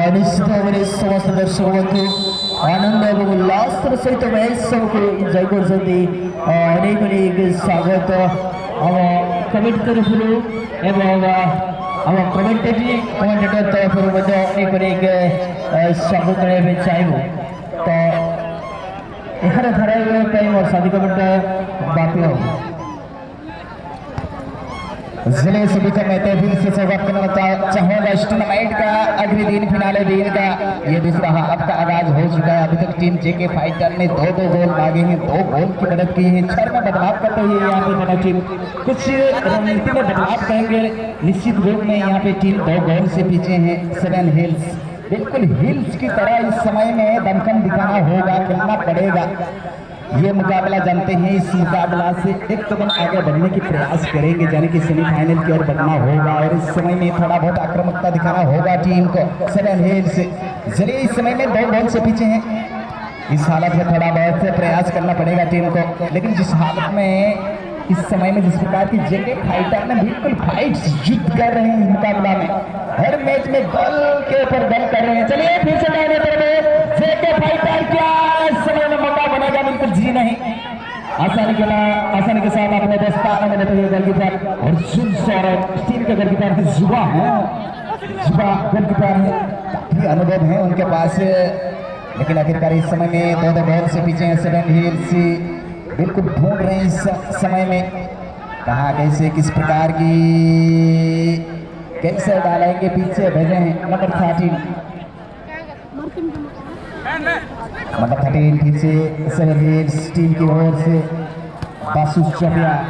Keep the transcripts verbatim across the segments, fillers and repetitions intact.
ନିଶ୍ଚିତ ଭାବରେ ସମସ୍ତ ଦର୍ଶକ ବନ୍ଧୁ ଆନନ୍ଦ ଏବଂ ଉଲ୍ଲାସର ସହିତ ମ୍ୟାଚ୍ ସବୁକୁ ଏନ୍ଜୟ କରୁଛନ୍ତି। ଅ, ଅନେକ ଅନେକ ସ୍ୱାଗତ ଆମ କମିଟି ତରଫରୁ ଏବଂ, ଅ, ଆମ କମେଣ୍ଟେଟର, କମେଣ୍ଟେଟର ତରଫରୁ ମଧ୍ୟ ଅନେକ ଅନେକ, ଅ, ସ୍ୱାଗତ ଜଣାଇବା ପାଇଁ ଚାହିଁବୁ। ତ ଏହାର ଧାରାବାହିକ ପାଇଁ ମୋର ସାଥୀ କମେଣ୍ଟେଟର ବାପି ବାବୁ। जिले सुबह मैं तहसील से स्वागत करना चा- चाहूंगा। इस टूर्नामेंट का आखिरी दिन, फिनाले दिन का ये दूसरा हाफ का आगाज हो चुका है। अभी तक टीम जेके फाइटर ने दो दो गोल मांगे हैं, दो गोल की मदद की है। छर में बदलाव करते हुए यहाँ पे दोनों टीम कुछ रणनीति में बदलाव करेंगे। निश्चित रूप में यहाँ पे टीम दो गोल से पीछे है। सेवन हिल्स बिल्कुल हिल्स की तरह इस समय में दमखम दिखाना होगा, खेलना पड़ेगा। ये मुकाबला जानते हैं, इस मुकाबला से एक कदम आगे बढ़ने की प्रयास करेंगे, यानी कि सेमीफाइनल की ओर बढ़ना होगा और इस समय में थोड़ा बहुत आक्रामकता दिखाना होगा टीम को। सेवन हिल्स जरिए इस समय में दो गोल से पीछे हैं। इस हालत में थोड़ा बहुत प्रयास करना पड़ेगा टीम को, लेकिन जिस हालत में इस समय में जिस प्रकार की जेके फाइटर ने बिल्कुल फाइट युद्ध कर रहे हैं इस मुकाबला में, हर मैच में गोल के ऊपर गोल कर रहे हैं। चलिए फिर से दाहिने तरफ जेके फाइटर, क्या इस समय में मौका बनेगा? बिल्कुल जी नहीं। आसानी के साथ, आसानी के साथ अपने दस्ताने में लेते हुए गोलकीपर अर्जुन सौरभ, टीम के गोलकीपर है, युवा है, युवा गोलकीपर है, काफी अनुभव है उनके पास, लेकिन आखिरकार इस समय में दो दो गोल से पीछे हैं सेवन हिल्स। बिल्कुल ढूंढ रहे हैं इस समय में कहाँ, कैसे, किस प्रकार की, कैसे डालेंगे, पीछे भेजे हैं नंबर थर्टीन। नंबर थर्टीन फिर से सेवन हिल्स टीम की ओर से बासु चौपिया।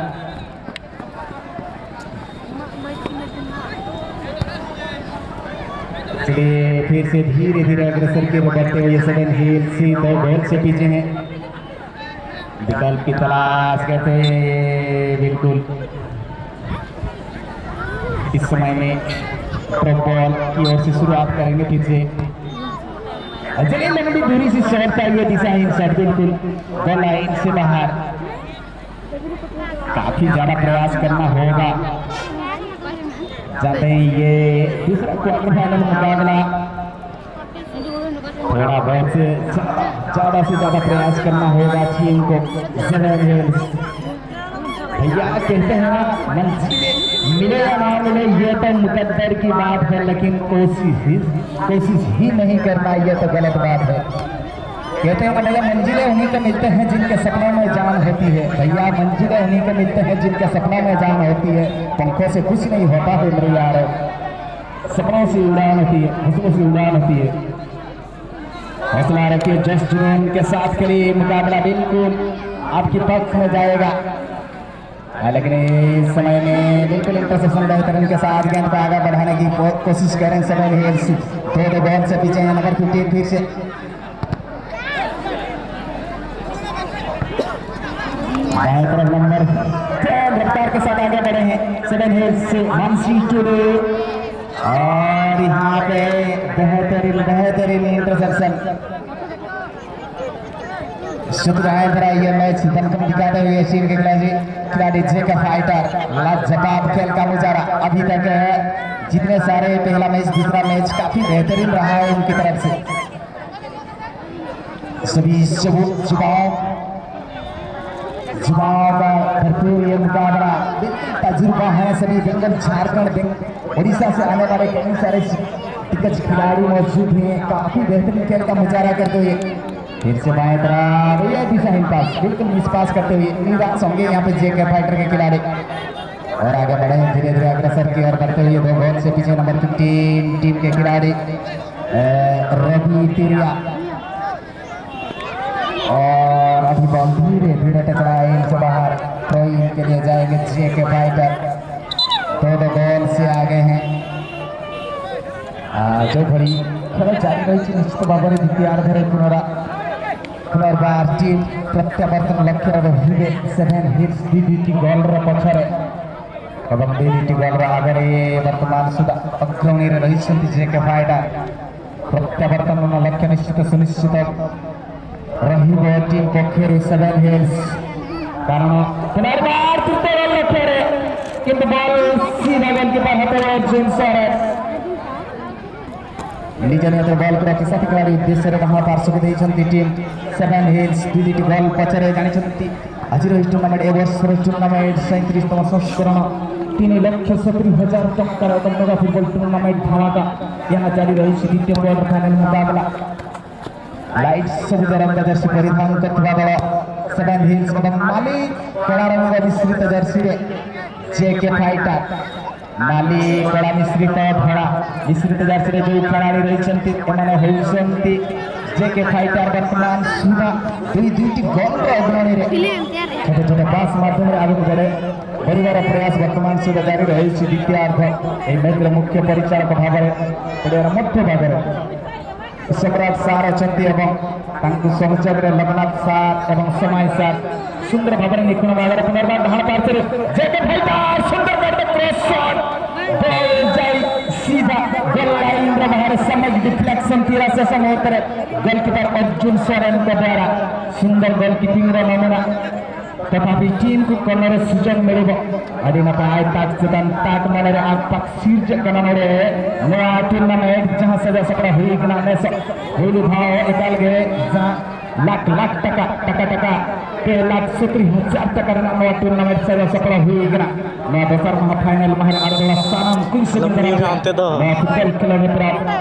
चलिए फिर से धीरे धीरे अग्रसर के बढ़ते हुए सेवन हिल्स ही दो गोल से पीछे हैं। विकल्प की तलाश करते हुए बिल्कुल इस समय में थ्रो बॉल की ओर से शुरुआत करेंगे फिर से। चलिए लंबी दूरी से शॉट का ये दिशाहीन शॉट बिल्कुल गोल लाइन से बाहर। काफी ज्यादा प्रयास करना होगा। जानते हैं ये दूसरा क्वार्टर फाइनल मुकाबला थोड़ा बहुत से ज़्यादा से ज़्यादा प्रयास करना होगा टीम को। सेवन हिल्स, भैया कहते हैं ना, मंजिल मिले या ना मिले, ये तो मुकद्दर की बात है, लेकिन कोशिश ही कोशिश ही नहीं करना, ये तो गलत बात है। कहते हैं ना भैया, मंजिलें उन्हीं को मिलते हैं जिनके सपनों में जान होती है। भैया, मंजिलें उन्हीं को मिलते हैं जिनके सपनों में जान होती है। पंखों से कुछ नहीं होता है मेरे यारो, सपनों से उड़ान होती है, खुशबू से उड़ान होती है। हौसला रखिए, जश जुनून के साथ के लिए मुकाबला बिल्कुल आपके पक्ष में जाएगा। हाँ, लेकिन इस समय में बिल्कुल इंटरसेप्शन बेहतरीन के साथ गेंद को आगे बढ़ाने की को-, कोशिश करें सेवन हिल्स। दो दो बॉल से पीछे हैं नंबर फिफ्टीन फिर से। बाएं तरफ नंबर टेन रफ्तार के साथ आगे बढ़े हैं सेवन हिल्स से मानसी टुडू। और यहाँ पे बेहतरीन, बेहतरीन इंटरसेप्शन। शुक्र है जरा ये मैच दमखम दिखाते हुए टीम के खिलाड़ी, खिलाड़ी जे के फाइटर। लाजवाब खेल का मुजाहरा अभी तक है। जितने सारे पहला मैच, दूसरा मैच काफी बेहतरीन रहा है उनकी तरफ से। सभी सबूत जुबान, जुबान का भरपूर ये मुकाबला। बिल्कुल तजुर्बा है सभी, बेंगल झारखंड, बेंग-, उड़ीसा से आने वाले कई सारे दिग्गज खिलाड़ी मौजूद हैं। काफी बेहतरीन खेल का मुजाहरा करते हुए फिर से बाएं तरफ ये भी शाहीन पास, बिल्कुल मिस पास करते हुए निराश होंगे यहाँ पे जे के फाइटर के खिलाड़ी। और आगे बढ़े हैं धीरे धीरे अग्रसर की ओर बढ़ते हुए दो बॉल से पीछे नंबर फिफ्टीन टीम के खिलाड़ी, अ, रवि तिरिया। और अभी बॉल धीरे धीरे टकराए इनसे बाहर। थ्रो इन के लिए जाएंगे जे के फाइटर। दो दो बॉल से आगे हैं। आ, जो घड़ी खेल जारी रही निश्चित भाव में द्वितीयार्धर पुनरा पुनर्बार टीम प्रत्यावर्तन लक्ष्य रही सेवन हिल्स दी दुईटी गोल पक्षर। एवं दी दुईटी गोल आगे वर्तमान सुधा अग्रणी रही जे के फाइटर। प्रत्यावर्तन लक्ष्य निश्चित सुनिश्चित रही टीम पक्षर सेवन हिल्स। कारण पुनर्बार तृतीय गोल लक्ष्य, किंतु बॉल सीधा गोलकीपर हाथ में जुन सर। ନିଜ ନିଜ ଦଳକୁ ରଖି ସାଥୀ ଖେଳାଳି ଉଦ୍ଦେଶ୍ୟରେ ବାହାନ ପାର୍ଶ୍ୱକୁ ଦେଇଛନ୍ତି ଟିମ୍ ସେଭେନ୍ ହିଲ୍ସ। ଦୁଇଟି ଗୋଲ୍ ପଛରେ ଜାଣିଛନ୍ତି ଆଜିର ଏହି ଟୁର୍ଣ୍ଣାମେଣ୍ଟ, ଏ ବର୍ଷର ଟୁର୍ଣ୍ଣାମେଣ୍ଟ ସଇଁତିରିଶତମ ସଂସ୍କରଣ। ତିନି ଲକ୍ଷ ସତୁରି ହଜାର ଟଙ୍କାର ଏକ ମେଗା ଫୁଟବଲ ଟୁର୍ଣ୍ଣାମେଣ୍ଟ ଧାମାକା। ଏହା ଜାରି ରହିଛି ଦ୍ୱିତୀୟ କ୍ୱାର୍ଟର ଫାଇନାଲ ମୁକାବିଲା। ଲାଇଟ୍ ସବୁଜ ରଙ୍ଗ ଜର୍ସି ପରିଧାନ କରିଥିବା ଦଳ ସେଭେନ୍ ହିଲ୍ସ ଏବଂ ନାଲି କଳା ରଙ୍ଗ ମିଶ୍ରିତ ଜର୍ସିରେ ଜେ କେ ଫାଇଟର। ନାଲି କଳା ମିଶ୍ରିତ ଧଳା ମିଶ୍ରିତ ଜର୍ସିରେ ଯେଉଁ ଖେଳାଳି ରହିଛନ୍ତି, ଏମାନେ ହେଉଛନ୍ତି ଜେ କେ ଫାଇଟର। ବର୍ତ୍ତମାନ ସୁଦ୍ଧା ଦୁଇ ଦୁଇଟି ଗୋଲର ଅଗ୍ରଣୀରେ ଛୋଟ ଛୋଟ ପାସ୍ ମାଧ୍ୟମରେ ଆଗକୁ ବଢ଼େ ବଢ଼ିବାର ପ୍ରୟାସ ବର୍ତ୍ତମାନ ସୁଦ୍ଧା ଜାରି ରହିଛି। ଦ୍ୱିତୀୟାର୍ଦ୍ଧ ଏହି ମ୍ୟାଚର ମୁଖ୍ୟ ପରିଚାଳକ ଭାବରେ ପଡ଼ିଆର ମଧ୍ୟ ଭାବରେ ବିଶ୍ୱପ୍ରସାଦ ସାର୍ ଅଛନ୍ତି ଏବଂ ତାଙ୍କୁ ସହଯୋଗରେ ଲୋକନାଥ ସାର୍ ଏବଂ ସମାଜ ସାର୍ ସୁନ୍ଦର ଭାବରେ ନିଖୁଣ ଭାବରେ ପୁନର୍ବାର ଡାହାଣ ପାର୍ଶ୍ୱରେ ଜେ କେ ଫାଇଟର ସୁନ୍ଦର କରିବେ କ୍ରସ୍ ସଟ୍। ବଲ୍ ଯାଇ ସିଧା ଗୋଲ୍ ଲାଇନ୍ର ବାହାରେ ସାମୟିକ ଡିଫ୍ଲେକ୍ସନ୍ ଥିଲା ଶେଷ ମୁହୂର୍ତ୍ତରେ ଗୋଲକିପର ଅର୍ଜୁନ ସୋରେନଙ୍କ ଦ୍ୱାରା ସୁନ୍ଦର ଗୋଲକିପିଂର ନମୁନା। ତଥାପି ଟିମ୍କୁ କର୍ଣ୍ଣର ସୁଯୋଗ ମିଳିବ। ଆଜି ᱱᱟᱯᱟᱭ ᱛᱟᱠ ᱪᱮᱛᱟᱱ ᱛᱟᱠ ᱢᱚᱱᱮᱨᱮ ᱟᱠ ᱯᱟᱠ ᱥᱤᱨᱡᱟᱹᱜ ᱠᱟᱱᱟ ᱱᱚᱰᱮ᱾ ᱱᱚᱣᱟ ᱴᱩᱨᱱᱟᱢᱮᱱᱴ ᱡᱟᱦᱟᱸ ᱥᱟᱡᱟᱣ ᱥᱟᱯᱲᱟᱣ ᱦᱩᱭ ᱠᱟᱱᱟ ᱱᱮᱥ ᱯᱳᱭᱞᱳ ᱫᱷᱟᱣ ᱮᱠᱟᱞ ᱜᱮ ᱡᱟᱦᱟᱸ ᱞᱟᱠᱷ ᱞᱟᱠᱷ ᱴᱟᱠᱟ ᱴᱟᱠᱟ ᱴᱟᱠᱟ ᱯᱮ ᱞᱟᱠᱷ ᱥᱚᱛᱛᱚᱨ ᱦᱟᱡᱟᱨ ᱴᱟᱠᱟ ᱨᱮᱱᱟᱜ ᱱᱚᱣᱟ ᱴᱩᱨᱱᱟᱢᱮᱱᱴ ᱥᱟᱡᱟᱣ ᱥᱟᱯᱲᱟᱣ ᱦᱩᱭ ᱠᱟᱱᱟ᱾ ᱱᱚᱣᱟ ᱫᱚᱥᱟᱨ ᱢᱟᱦᱟ ᱯᱷᱟᱭᱱᱟᱞ ᱢᱟᱦᱟ ᱨᱮ ᱟᱨ ᱵᱮᱲᱟ ᱥᱟᱱᱟᱢ ᱠᱩᱲᱤ ᱥᱚᱫᱚᱨ ᱱᱚᱣᱟ ᱯᱷᱩᱴᱵᱚᱞ ᱠᱷᱮᱞᱳᱰ ᱦᱮᱯᱨᱟᱣ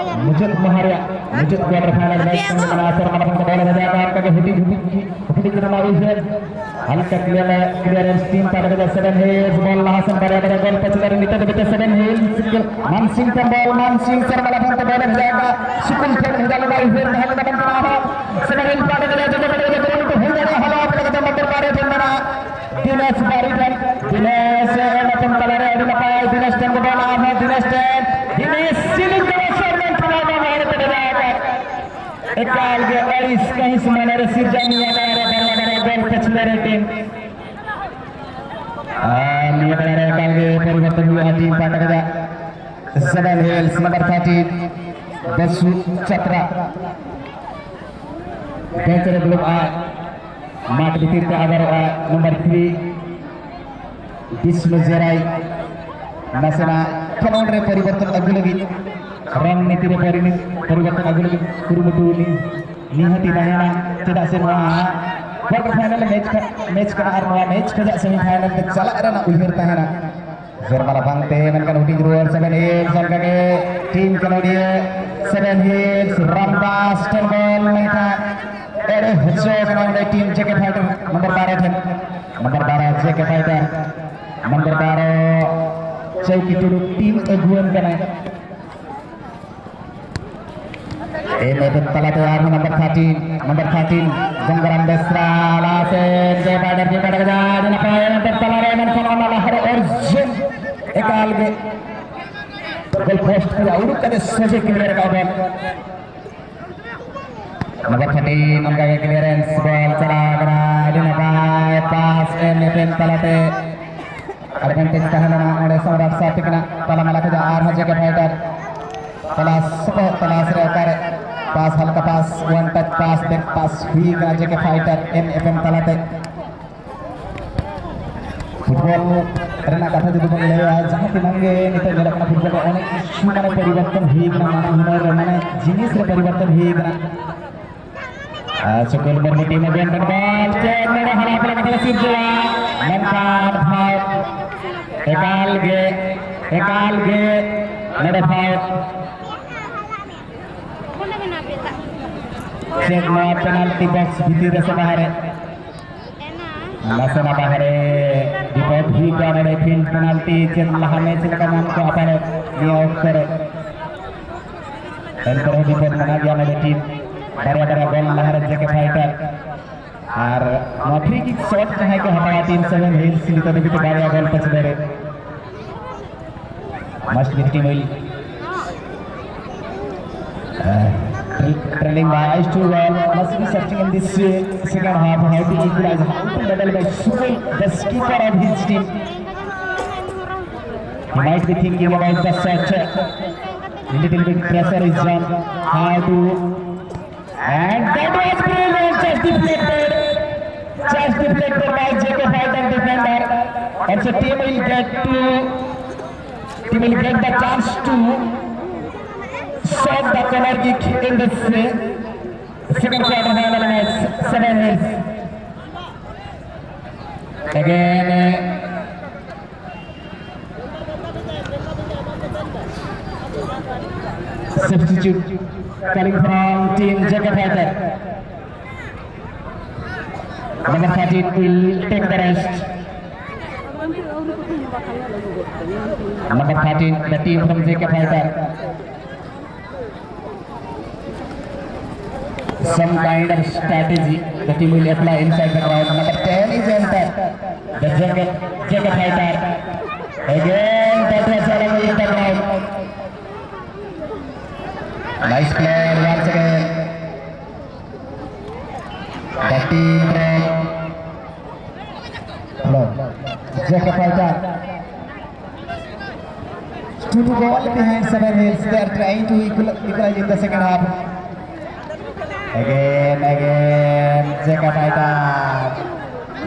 ᱢᱩᱪᱟᱹᱫ ᱢᱟᱦᱟ ᱨᱮᱭᱟᱜ ᱢᱩᱪᱟᱹᱫ ᱠᱣᱟᱴᱟᱨ ᱯᱷᱟᱭᱱᱟᱞ ᱢᱮᱪ ᱠᱟᱱᱟ᱾ ᱥᱮᱨᱢᱟ ᱨᱮᱱᱟᱜ ᱵᱚᱞ ᱨᱟᱡᱟ ᱠᱟᱱ ᱠᱟᱜᱮ ᱦᱩᱰᱤᱧ ᱦᱩᱰᱤᱧ ᱦᱩᱰᱤᱧ ᱨᱮᱱᱟᱜ ᱩᱭᱦᱟᱹᱨ ᱦᱟᱞᱠᱟ ᱠᱞᱤᱭᱟᱨ ᱠᱞᱤᱭᱟᱨᱮᱱᱥ ᱴᱤᱢ ᱯᱟᱦᱴᱟ ᱠᱷᱚᱱ ᱥᱮᱵᱷᱮᱱ ᱦᱤᱞᱥ ᱵᱚᱞ ᱞᱟᱦᱟ ᱥᱮᱱ ᱵᱟᱨᱭᱟ ᱵᱟᱨᱭᱟ ᱜᱳᱞ ᱯᱟᱪᱷᱞᱟ ᱨᱮ ᱱᱤᱛᱚᱜ ᱫᱷᱟᱹᱵᱤᱡ ᱛᱮ ᱥᱮᱵᱷᱮᱱ ᱦᱤᱞᱥ ᱢᱟᱱᱥᱤᱝ ᱴᱷᱮᱱ ᱵᱚᱞ ᱢᱟᱱᱥᱤᱝ ᱥᱮᱨᱢᱟ ᱞᱟᱯᱷᱟᱝ ᱛᱮ ᱵᱚᱞ ᱮ ᱵᱷᱮᱡᱟ ᱠᱟᱜᱼᱟ᱾ ᱥᱩᱠᱩᱞ ᱴᱷᱮᱱ ᱵᱷᱮᱡᱟ ᱞᱮᱱᱟ ᱩᱭᱦᱟᱹᱨ ᱛᱟᱦᱮᱸ ᱞᱮᱱᱟ ᱢᱮᱱᱠᱷᱟᱱ ᱟᱨᱦᱚᱸ ᱥᱮᱵᱷᱮᱱ ᱦᱤᱞᱥ ᱯᱟᱦᱴᱟ ᱠᱷᱚᱱ ᱡᱚᱛᱚ ᱯᱟᱦᱴᱟ ᱠᱷᱚᱱ ᱦᱩᱭ ᱫᱟᱲᱮᱭᱟᱜᱼᱟ᱾ ᱦᱟᱞᱚ ᱟᱯᱮ ᱞᱟᱹᱜᱤᱫ ᱢᱚᱴᱚᱨ ᱵᱟᱨᱮ ᱴᱷᱮᱱ ᱢᱮᱱᱟᱜᱼᱟ᱾ ᱫᱤᱱᱮᱥ ᱵᱟᱨᱤ ᱴᱷᱮᱱ ᱫᱤᱱᱮᱥ ᱮ ᱮᱢ ᱟᱠᱟᱱ ᱛᱟᱞᱟᱨᱮ ᱟᱹᱰᱤ ᱱᱟᱯᱟᱭ ᱫᱤᱱᱮᱥ ᱴᱷᱮᱱ ᱠᱚ ᱵᱚᱞ ᱟᱨᱦᱚᱸ ᱫᱤᱱᱮᱥ ᱴᱷᱮᱱ ᱫᱤᱱᱮᱥ ᱥᱤᱞᱤᱝ ᱠᱟᱱᱟ ᱥᱚᱨᱢᱮᱱ ᱴᱷᱮᱱ ᱟᱨᱦᱚᱸ ᱵᱟᱦᱨᱮ ᱛᱮ ᱵᱷᱮᱡᱟ ᱟᱠᱟᱫ᱾ ᱮᱠᱟᱞ ᱜᱮ ᱟᱹᱲᱤᱥ ᱠᱟᱹᱦᱤᱥ ᱢᱚᱱᱮᱨᱮ ᱥᱤᱨᱡᱟᱹᱣ ᱱᱤᱭᱟᱹ ᱵᱮᱲᱟ ᱨᱮ ᱵᱟᱨᱭᱟ ᱵᱟᱨᱭᱟ ᱜᱳᱞ ᱯᱟᱹᱪᱷᱞᱟᱹ ᱨᱮ ᱴᱤᱢ᱾ ᱟᱨ ᱱᱤᱭᱟᱹ ᱵᱮᱲᱟ ᱨᱮ ᱮᱠᱟᱞ ᱜᱮ ᱯᱚᱨᱤᱵᱚᱨᱛᱚᱱ ᱦᱩᱭᱩᱜᱼᱟ ᱴᱤᱢ ᱯᱟᱦᱴᱟ ᱠᱷᱚᱱᱟᱜ᱾ Seven hills number thirteen Basu Chatra bench ᱨᱮ ᱫᱩᱲᱩᱵ ᱟᱭ᱾ ᱢᱟᱴᱷ ᱵᱷᱤᱛᱤᱨ ᱛᱮ ᱟᱫᱟᱨᱚᱜᱼᱟ ᱱᱟᱢᱵᱟᱨ ᱛᱷᱨᱤ ᱵᱤᱥᱱᱩ ᱡᱮᱨᱟᱭ᱾ ᱱᱟᱥᱮᱱᱟᱜ ᱠᱷᱮᱞᱳᱰ ᱨᱮ ᱯᱚᱨᱤᱵᱚᱨᱛᱚᱱ ᱟᱹᱜᱩ ᱞᱟᱹᱜᱤᱫ ᱨᱚᱝᱱᱤᱛᱤ ᱨᱮ ᱯᱚᱨᱤᱱᱤᱛ ᱯᱚᱨᱤᱵᱚᱨᱛᱚᱱ ᱟᱹᱜᱩ ᱞᱟᱹᱜᱤᱫ ᱠᱩᱨᱩᱢᱩᱴᱩ ᱱᱤ-, ᱱᱤᱦᱟᱹᱛᱤ ᱛᱟᱦᱮᱱᱟ᱾ ᱪᱮᱫᱟᱜ ᱥᱮ ᱱᱚᱣᱟ quarter final match ᱠᱟ-, match ᱠᱟᱱᱟ ᱟᱨ ᱱᱚᱣᱟ match ᱠᱷᱚᱱᱟᱜ semi final ᱛᱮ ᱪᱟᱞᱟᱜ ᱨᱮᱱᱟᱜ ᱩᱭᱦᱟᱹᱨ ᱛᱟᱦᱮᱱᱟ᱾ ᱡᱮᱨᱢᱟᱞᱟ ᱵᱟᱝᱛᱮ ᱢᱮᱱᱠᱷᱟᱱ ᱦᱩᱰᱤᱧ ᱨᱩᱣᱟᱹᱲ Seven Hills ᱚᱱᱠᱟᱜᱮ team ᱠᱟᱱᱳᱰᱤᱭᱟᱹ Seven Hills ᱨᱟᱢᱫᱟᱥ ᱴᱷᱮᱱ ᱵᱚᱞ ᱢᱮᱱᱠᱷᱟᱱ ᱮᱲᱮ ᱦᱚᱪᱚ ᱠᱟᱱᱟ ᱚᱸᱰᱮ team JK Fighter number ᱵᱟᱨᱚ ᱴᱷᱮᱱ᱾ Number ᱵᱟᱨᱚ JK Fighter number ᱵᱟᱨᱚ ᱪᱟᱹᱣᱠᱤ ᱴᱩᱰᱩ team ᱟᱹᱜᱩᱣᱟᱹᱱ ᱠᱟᱱᱟᱭ᱾ ᱮᱢ ᱮᱯᱮᱢ ᱛᱟᱞᱟᱛᱮ ᱟᱨᱦᱚᱸ number thirteen, number thirteen Ganga Ram ᱵᱮᱥᱨᱟ ᱞᱟᱦᱟᱥᱮᱱ ᱡᱮ ᱵᱟᱰᱟᱨ, ᱡᱮ ᱵᱟᱰᱟᱨ ᱠᱟᱫᱟ, ᱟᱹᱰᱤ ᱱᱟᱯᱟᱭ ᱮᱢ ᱮᱯᱮᱢ ᱛᱟᱞᱟᱨᱮ ᱢᱮᱱᱠᱷᱟᱱ ᱚᱱᱟ ᱞᱟᱦᱟᱨᱮ ᱚᱨᱡᱩᱱ ᱮᱠᱟᱞ ᱜᱮ goal post ᱠᱷᱚᱱᱟᱜ ᱩᱰᱩᱠ ᱠᱟᱛᱮ ᱥᱚᱡᱷᱮ clear ᱠᱟᱜ ᱵᱚᱞ᱾ Number thirteen ᱚᱱᱠᱟ ᱜᱮ clearance ᱵᱚᱞ ᱪᱟᱞᱟᱣ ᱠᱟᱱᱟ, ᱟᱹᱰᱤ ᱱᱟᱯᱟᱭ pass ᱮᱢ ᱮᱯᱮᱢ ᱛᱟᱞᱟᱛᱮ advantage ᱛᱟᱦᱮᱸ ᱞᱮᱱᱟ ᱚᱸᱰᱮ ᱥᱚᱢᱨᱟᱴ ᱥᱟᱨ ᱛᱤᱠᱤᱱᱟᱜ ᱛᱟᱞᱟ ᱢᱟᱞᱟ ᱠᱷᱚᱱᱟᱜ ᱟᱨᱦᱚᱸ JK Fighter ᱛᱚᱞᱟᱥ ᱥᱚᱯᱚᱦᱚᱫ ᱛᱚᱞᱟᱥ ᱨᱮ ᱚᱠᱟᱨᱮ pass ᱦᱟᱞᱠᱟ pass one touch pass back pass ᱦᱩᱭ ᱠᱟᱱᱟ JK Fighter ᱮᱢ ᱮᱯᱮᱢ ᱛᱟᱞᱟᱛᱮ᱾ Football ᱨᱮᱱᱟᱜ ᱠᱟᱛᱷᱟ ᱡᱩᱫᱤ ᱵᱚᱱ ᱞᱟᱹᱭᱟ, ᱡᱟᱦᱟᱸ ᱛᱤᱱᱟᱹᱜ ᱜᱮ ᱱᱤᱛᱚᱜ ᱧᱮᱞᱚᱜ ᱠᱟᱱᱟ football ᱨᱮ ᱚᱱᱮᱠ ᱠᱤᱪᱷᱩ ᱢᱟᱱᱮ ᱯᱚᱨᱤᱵᱚᱨᱛᱚᱱ ᱦᱩᱭ ᱠᱟᱱᱟ, ᱱᱟᱱᱟ ᱦᱩᱱᱟᱹᱨ ᱢᱟᱱᱮ ᱡᱤᱱᱤᱥ ᱨᱮ ᱯᱚᱨᱤᱵᱚᱨᱛᱚᱱ ᱦᱩᱭ ᱠᱟᱱᱟ᱾ ᱟᱨ ᱥᱩᱠᱩᱞ ᱢᱩᱨᱢᱩ team again ᱵᱚᱞ ᱪᱮᱫ ᱱᱚᱰᱮ ᱦᱟᱨᱟ ᱯᱞᱮ ᱠᱟᱛᱮ ᱥᱤᱨᱡᱟᱹᱣᱟ, ᱢᱮᱱᱠᱷᱟᱱ foul ᱮᱠᱟᱞ ᱜᱮ, ᱮᱠᱟᱞ ᱜᱮ ᱱᱚᱰᱮ foul᱾ ᱪᱮᱫ ᱱᱚᱣᱟ penalty box ᱵᱷᱤᱛᱤᱨ ᱨᱮ ᱥᱮ ᱵᱟᱦᱨᱮ? ᱱᱟᱥᱮᱱᱟᱜ ᱵᱟᱦᱨᱮ ᱵᱤᱯᱚᱫ ᱦᱩᱭ ᱠᱚᱜᱼᱟ ᱱᱚᱰᱮ, field penalty ᱪᱮᱫ ᱞᱟᱦᱟ match ᱞᱮᱠᱟ ᱧᱟᱢ ᱠᱚᱜᱼᱟ ᱯᱟᱞᱮ ᱱᱤᱭᱟᱹ ᱚᱠᱛᱚ ᱨᱮ᱾ ᱮᱱᱛᱮ ᱨᱮᱦᱚᱸ ᱵᱤᱯᱚᱫ ᱢᱮᱱᱟᱜ ᱜᱮᱭᱟ ᱱᱚᱰᱮ team ᱵᱟᱨᱭᱟ ᱵᱟᱨᱭᱟ goal ᱞᱟᱦᱟᱨᱮ JK Fighter ᱟᱨ ᱱᱚᱣᱟ free kick shot ᱡᱟᱦᱟᱸᱭ ᱠᱚ ᱦᱟᱛᱟᱣᱟ team Seven Hills ᱱᱤᱛᱚᱜ ᱫᱷᱟᱹᱵᱤᱡ ᱛᱮ ᱵᱟᱨᱭᱟ goal ᱯᱟᱪᱷᱮ ᱨᱮ᱾ Must be team will Uh, tra-, trailing by two one, must be searching in this, uh, second half. How to equalize? How to double by Sukul, the skipper of his team. He might be thinking about the shot. A little bit pressure is on. How to, and that was brilliant. Just deflected. Just deflected by JK Fighter defender. And so team will get to, team will get the chance to Of the corner kick in this uh, second quarter final match, Seven Hills. Again, uh, substitute coming from team Jacob Fighter. Number thirteen will take the rest. Number thirteen, the team from J K Fighter. Some kind of strategy the team will apply inside the ground. Number ten is entered. The J K, J K Fighter. Again, that was all in the ground. Nice play once again. The team from Hello. J K Fighter. Two to goal behind Seven Hills. They are trying to equal, equalize in the second half. Again, again, J K Fighter.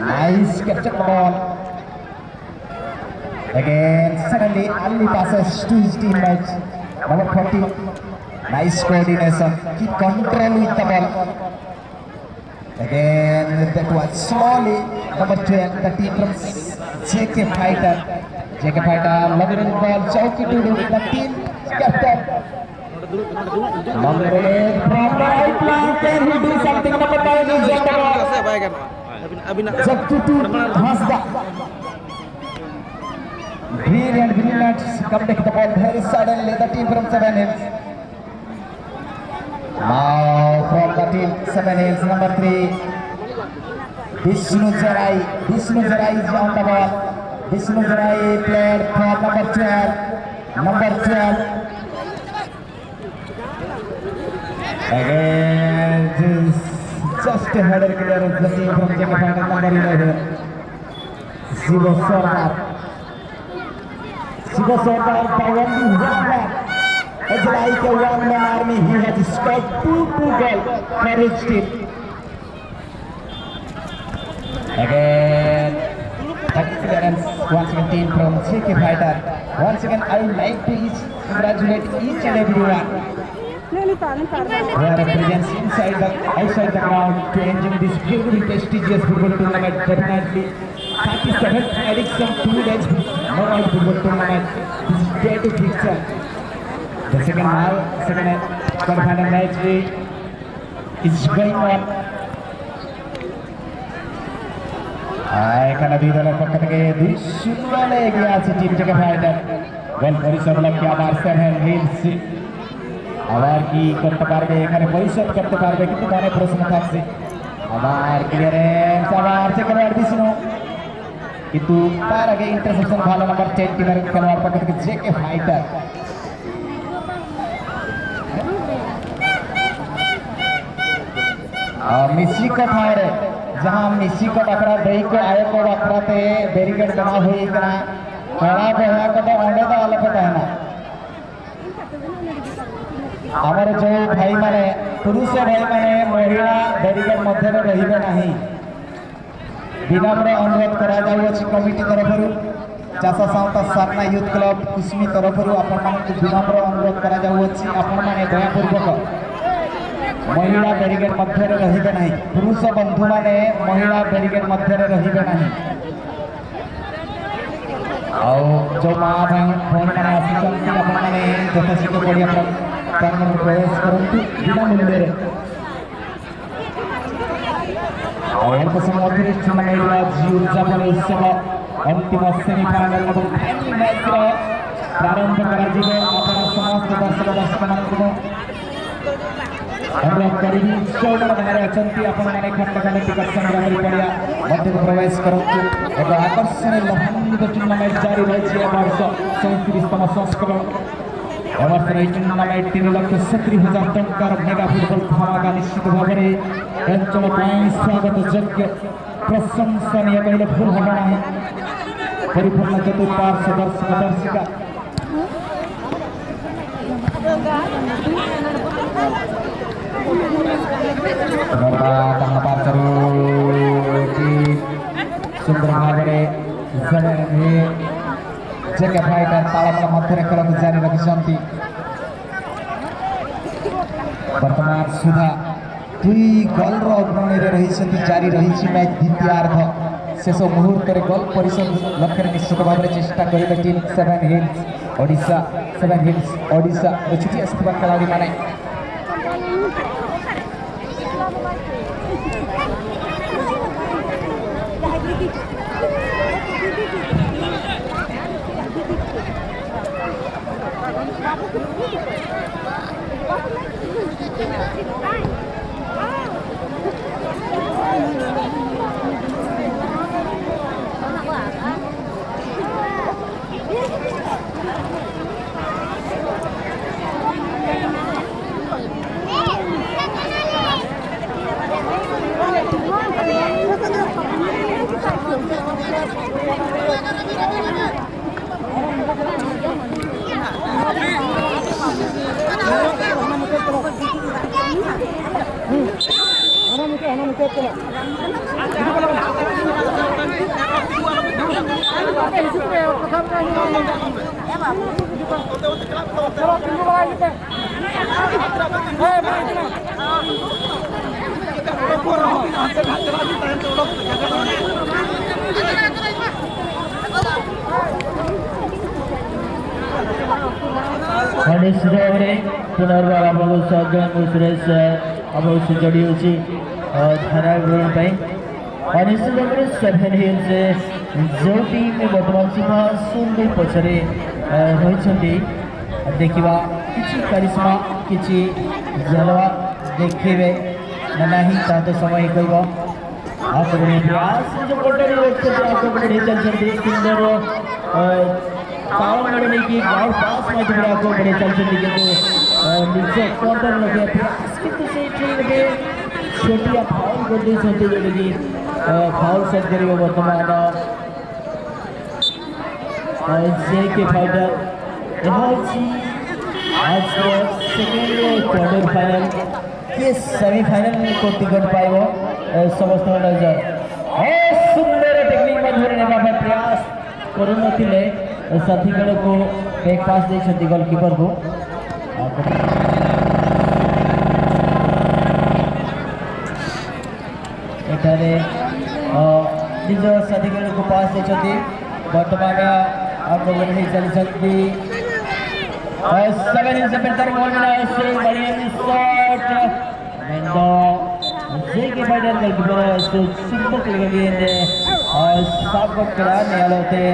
Nice capture ball. Again, suddenly early passes to his teammates. Number forty. Nice coordination. Keep control with the ball. Again, that was slowly number twelve, the team from J K Fighter. J K Fighter, Labirin ball, Chowki Dudu, the team captain. Number eight, from the right flank, can he do something? Number nine is on the ball. ᱟᱹᱵᱤᱱᱟᱜ ᱟᱹᱵᱤᱱᱟᱜ ᱡᱟᱹᱯᱩᱫ ᱦᱟᱸᱥᱫᱟ᱾ Brilliant, brilliant. Come back the ball very suddenly. The team from Seven Hills. Now from the team Seven Hills, number three, Vishnu Jerai. Vishnu Jerai is on the ball. Vishnu Jerai played for number twelve. Number twelve. Again, just, just a header clearance. The team from J K Fighter, number eleven. Shiva Sardar. Shiva Sardar, the only one man. It's like a one-man army. He has scored two, two goals for his team. Again, that clearance. Once again, team from J K Fighter. Once again, I would like to each, congratulate each and everyone who are present inside the, outside the ground to enjoy this beautiful, prestigious football tournament. Definitely, thirty-seventh edition two days knockout football tournament. This is day two fixture. The second half, second quarter final match is going on. ᱟᱨ ᱮᱠᱷᱟᱱ ᱫᱩᱭ ᱫᱚᱞ ᱯᱚᱠᱷᱚ ᱛᱮᱜᱮ ᱫᱩᱭ ᱥᱩᱱᱱᱚ ᱞᱮ ᱮᱜিয়ে আছে team JK fighter. গোল পরিশোধ লক্ষ্যে আবার সেভেন হিলস। আবার কি করতে পারবে এখানে, পরিশোধ করতে পারবে কিন্তু মনে প্রশ্ন থাকছে। আবার ক্লিয়ারেন্স, আবার সেকেন্ড বিষ্ণু, কিন্তু তার আগে ইন্টারসেপশন ভালো নাম্বার টেন টিমের খেলোয়াড় পক্ষ থেকে জেকে ফাইটার। ᱟᱨ ᱢᱤᱥᱤ ᱠᱚ ᱴᱷᱟᱶ ᱨᱮ ᱡᱟᱦᱟᱸ ᱢᱤᱥᱤ ᱠᱚ ᱵᱟᱠᱷᱨᱟ, ᱫᱟᱹᱭ ᱠᱚ ᱟᱭᱳ ᱠᱚ ᱵᱟᱠᱷᱨᱟ ᱛᱮ ᱵᱮᱨᱤᱠᱮᱰ ᱵᱮᱱᱟᱣ ᱦᱩᱭ ᱠᱟᱱᱟ, ᱠᱚᱲᱟ ᱵᱚᱭᱦᱟ ᱠᱚᱫᱚ ᱚᱸᱰᱮ ᱫᱚ ᱟᱞᱚᱯᱮ ᱛᱟᱦᱮᱱᱟ᱾ ଆମର ଯେଉଁ ଭାଇମାନେ, ପୁରୁଷ ଭାଇମାନେ ମହିଳା ବ୍ୟାରିକେଡ୍ ମଧ୍ୟରେ ରହିବେ ନାହିଁ। ବିନମ୍ର ଅନୁରୋଧ କରାଯାଉଅଛି କମିଟି ତରଫରୁ, ଚାଷ ସାଉଁତା ସାରନା ୟୁଥ୍ କ୍ଲବ କୁସୁମୀ ତରଫରୁ ଆପଣମାନଙ୍କୁ ବିନମ୍ର ଅନୁରୋଧ କରାଯାଉଅଛି, ଆପଣମାନେ ଦୟାପୂର୍ବକ ମହିଳା ବ୍ୟାରିକେଡ୍ ମଧ୍ୟରେ ରହିବେ ନାହିଁ। ପୁରୁଷ ବନ୍ଧୁମାନେ ମହିଳା ବ୍ୟାରିକେଡ୍ ମଧ୍ୟରେ ରହିବେ ନାହିଁ। ଆଉ ଯେଉଁ ମା ଭାଇ ଭଉଣୀମାନେ ଆସିଛନ୍ତି, ଆପଣମାନେ ଯଥାଶୀଘ୍ର ପଡ଼ିଆ ପ୍ରାଙ୍ଗଣରେ ପ୍ରବେଶ କରନ୍ତୁ ବିନା ମୂଲ୍ୟରେ। ଆଉ ଅଳ୍ପ ସମୟ ଅତିରିକ୍ତ ସମୟ ଆଜି ଉଦ୍ଯାପନୀ ଉତ୍ସବ ଅନ୍ତିମ ସେମିଫାଇନାଲ ଏବଂ ଫାଇନାଲ ମ୍ୟାଚର ପ୍ରାରମ୍ଭ କରାଯିବ। ଆପଣ ସମସ୍ତ ଦର୍ଶକ ଦର୍ଶକମାନଙ୍କୁ ମୁଁ ଅନୁରୋଧ କରିବି, ଯେଉଁମାନେ ବାହାରେ ଅଛନ୍ତି, ଆପଣମାନେ ଖଣ୍ଡ ଖଣ୍ଡ ଟିକଟ ସଂଗ୍ରହ କରି ପଡ଼ିଆ ମଧ୍ୟକୁ ପ୍ରବେଶ କରନ୍ତୁ। ଏକ ଆକର୍ଷଣୀୟ ଲୋଭାନ୍ୱିତ ଟୁର୍ଣ୍ଣାମେଣ୍ଟ ଜାରି ରହିଛି ଏ ବର୍ଷ ସଇଁତିରିଶତମ ସଂସ୍କରଣ। ଏ ବର୍ଷର ଏହି ଟୁର୍ଣ୍ଣାମେଣ୍ଟ ତିନି ଲକ୍ଷ ସତୁରି ହଜାର ଟଙ୍କାର ମେଗା ଫୁଟବଲ ଧମାକା ନିଶ୍ଚିତ ଭାବରେ ଏ ଅଞ୍ଚଳ ପାଇଁ ସ୍ୱାଗତ ଯୋଗ୍ୟ, ପ୍ରଶଂସନୀୟ କହିଲେ ଭୁଲ ହେବ ନାହିଁ। ପରିପୂର୍ଣ୍ଣ ଚତୁଃପାର୍ଶ୍ୱ ଦର୍ଶକ ଦର୍ଶିକା। ସୁନ୍ଦର ଭାବରେ ଜେକେ ଫାଇଟର ତାଳମେଳ ମଧ୍ୟରେ ଖେଳକୁ ଜାରି ରଖିଛନ୍ତି। ବର୍ତ୍ତମାନ ସୁଦ୍ଧା ଦୁଇ ଗୋଲର ଅଗ୍ରଣୀରେ ରହିଛନ୍ତି। ଜାରି ରହିଛି ମ୍ୟାଚ୍ ଦ୍ୱିତୀୟାର୍ଧ। ଶେଷ ମୁହୂର୍ତ୍ତରେ ଗୋଲ ପରିଶୋଧ ଲକ୍ଷ୍ୟରେ ନିଶ୍ଚିତ ଭାବରେ ଚେଷ୍ଟା କରିବେ team seven hills Odisha, seven hills ଓଡ଼ିଶାରୁ ଛୁଟି ଆସିଥିବା ଖେଳାଳିମାନେ। ନିଶ୍ଚିତ ଭାବରେ ପୁନର୍ବାର ଆପଣଙ୍କୁ ସଜନ ମୁଁ ସୁରେଶ, ଆପଣଙ୍କୁ ସୁଯୋଗ ହେଉଛି ଧାରାବାହିକ ପାଇଁ। ନିଶ୍ଚିତ ଭାବରେ ସେଭେନ୍ ହିଲ୍ସ ଯେଉଁ ଟିମ୍ ବର୍ତ୍ତମାନ ସିଂହାସନ ପଛରେ ରହିଛନ୍ତି, ଦେଖିବା କିଛି କରିଶ୍ମା, କିଛି ଜଲୱା ଦେଖେଇବେ ନା ନାହିଁ, ତାହା ତ ସମୟ ହିଁ କହିବ। ଆକ୍ରମଣ ପ୍ରୟାସ, ନିଜ ପଟରେ ରଖିଛନ୍ତି, ଆକ୍ରମଣ ହେଇ ଚାଲିଛନ୍ତି। ସୁନ୍ଦର, ଅ, ତାଳମେଳ ନେଇକି ଗ୍ରାଉଣ୍ଡ ପାସ୍ ମାଧ୍ୟମରେ ଆକ୍ରମଣ ହେଇ ଚାଲିଛନ୍ତି, କିନ୍ତୁ, ଅ, ନିଜ କଣ୍ଟ୍ରୋଲ ରଖିବା ପ୍ରୟାସ, କିନ୍ତୁ ସେଇଠି ଗୋଟେ ଛୋଟିଆ ଫାଉଲ କରିଦେଇଛନ୍ତି, ଯୋଉଟାକି, ଅ, ଫାଉଲ ସେଟ୍ କରିବ ବର୍ତ୍ତମାନ, ଅ, ଜେକେ ଫାଇଟର। ଏହା ହେଉଛି ଆଜିର ସେକେଣ୍ଡ କ୍ୱାର୍ଟର ଫାଇନାଲ। କିଏ ସେମିଫାଇନାଲ କୁ ଟିକେଟ ପାଇବ, ଏ, ସମସ୍ତଙ୍କ ନଜର। ଏ, ସୁନ୍ଦର ଟେକ୍ନିକ ମାଧ୍ୟମରେ ନେବା ପାଇଁ ପ୍ରୟାସ। କରୁନଥିଲେ, ସାଥୀ ବେଳକୁ ବ୍ୟାକ୍ ପାସ୍ ଦେଇଛନ୍ତି ଗୋଲକିପରକୁ। ଏଠାରେ, ଅ, ନିଜ ସାଥୀ ବେଳକୁ ପାସ୍ ଦେଇଛନ୍ତି। ବର୍ତ୍ତମାନ ଆକ୍ରମଣ ହେଇ ଚାଲିଛନ୍ତି। ଅ, ସେଭେନ୍ ଇନ୍ ସେଭେନ୍ ତାର ଗୋଲ୍ ଥିଲା, ସେ ବଢ଼ିଆ ସଟ୍। ମେଣ୍ଡ, ଯେ କି ଫାଇଟର ଗୋଲକିପର, ସେ ଚୁମ୍ବକ ଲେଖା ଦିଏ, ଅ, ସାବ୍ କଲା, ନିଆଲତେ।